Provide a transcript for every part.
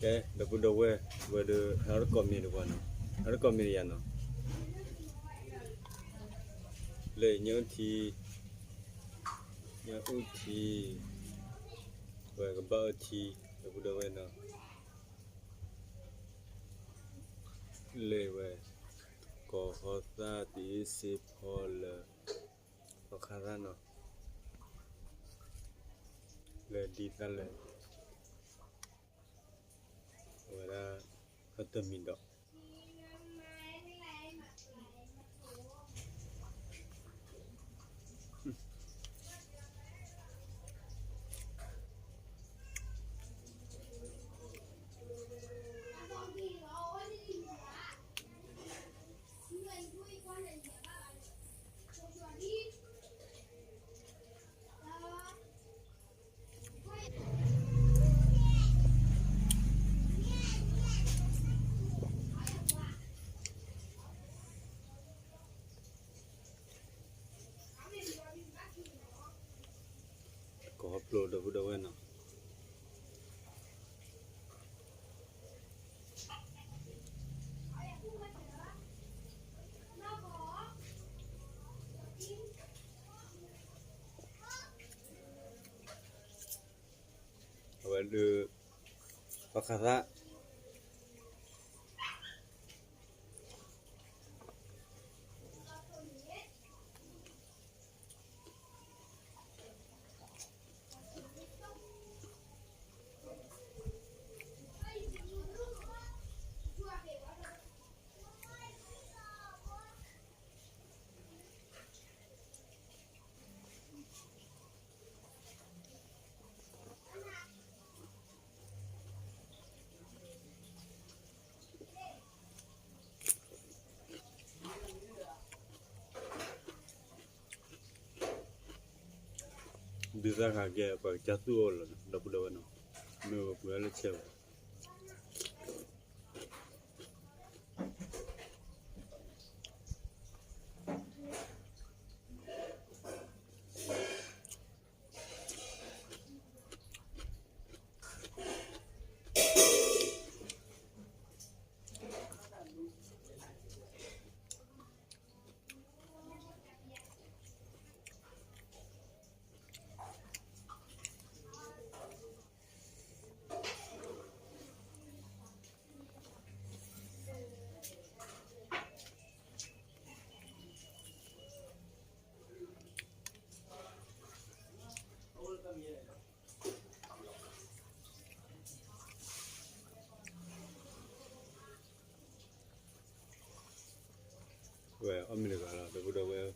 ကဲ ဒီပုၢ်ဒီဝဲၢ် ဝဲဒၣ် ဟဲတကိးမံၤတပှၤနီၤ, ဟဲတကိးမံၤတယၤနီၤ, လၢညၣ်အုၣ်ထံ, ညၣ်အုၣ်ထံ, ဝဲကဘၣ်အုၣ်ထံ, ဒီပုၢ်ဒီဝဲၢ်နီၤ, လၢဝဲ ကီၤဟီသၣ်တ့စ့ဖီလၢ ပှၤခါသၣ်နီၤ, လၢဒ်သၣ်လၢ အဝဲဒၣ် ဟဲတမံၤဒီး ကီၤဖျိဒီပုၢ်ဒီဝဲၢ်နီၤ, အဝဲဒၣ် ပှၤခါသၣ် ဒုးသၣ်ခါကဲ ပှၤကစၢ်သူၣ်အိၣ်လီၤ ဒီပုၢ်ဒီဝဲၢ်နီၤ, မ့ၢ်ပှၤလၢဆဲးဘၣ် ဝဲအီၣ်မ့ၤတဂၤလီၤ ဒီပုၢ်ဒီဝဲၢ်,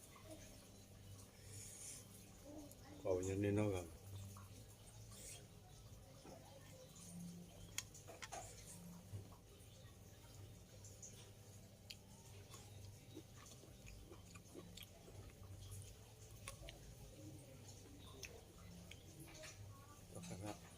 ပှၤကညီန့ၢ်နီၢ်ဂၤလီၤ. ပှၤခါသၣ်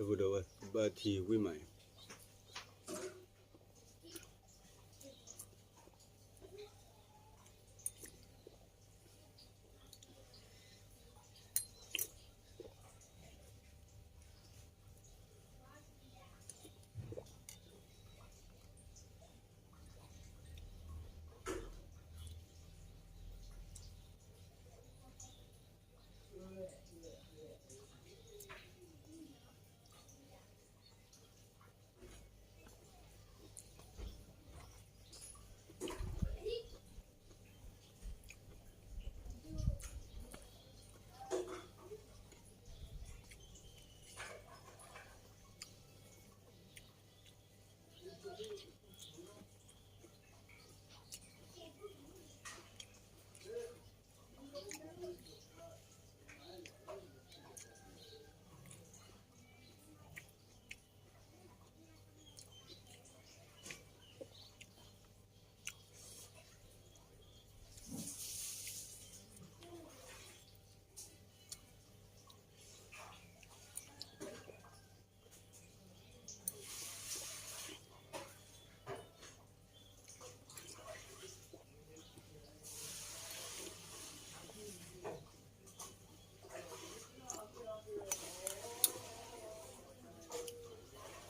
ဒီပုၢ်ဒီဝဲၢ် ဘၣ်ထံဝံၣ်မးအံၤ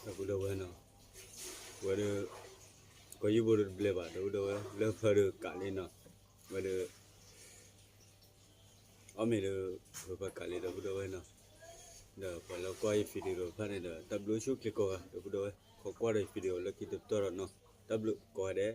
ဒီပုၢ်ဒီဝဲၢ်နီၤ, ဝဲဒီး ကီၢ်ယူဘိဒီးတဘျဲးဘၣ် ဒီပုၢ်ဒီဝဲၢ် လၢဖၢဒီးကးလံနီၤ, ဝဲဒီး အီၣ်မ့ၤဒီး ဝဲဖၢကးလံ ဒီပုၢ်ဒီဝဲၢ်နီၤ, ဒီးပှၤလၢကွၢ်ယ video တဖၣ်န့ၣ်ဒီး တၢ်ဘျုးဆိၣ်ချ့ကိးဂၤ ဒီပုၢ်ဒီဝဲၢ် ခိးကွၢ်ဒီးယ video လၢခံတပတီၢ်ဒီးနီၤ, တၢ်ဘျုးကိးဂၤဒဲး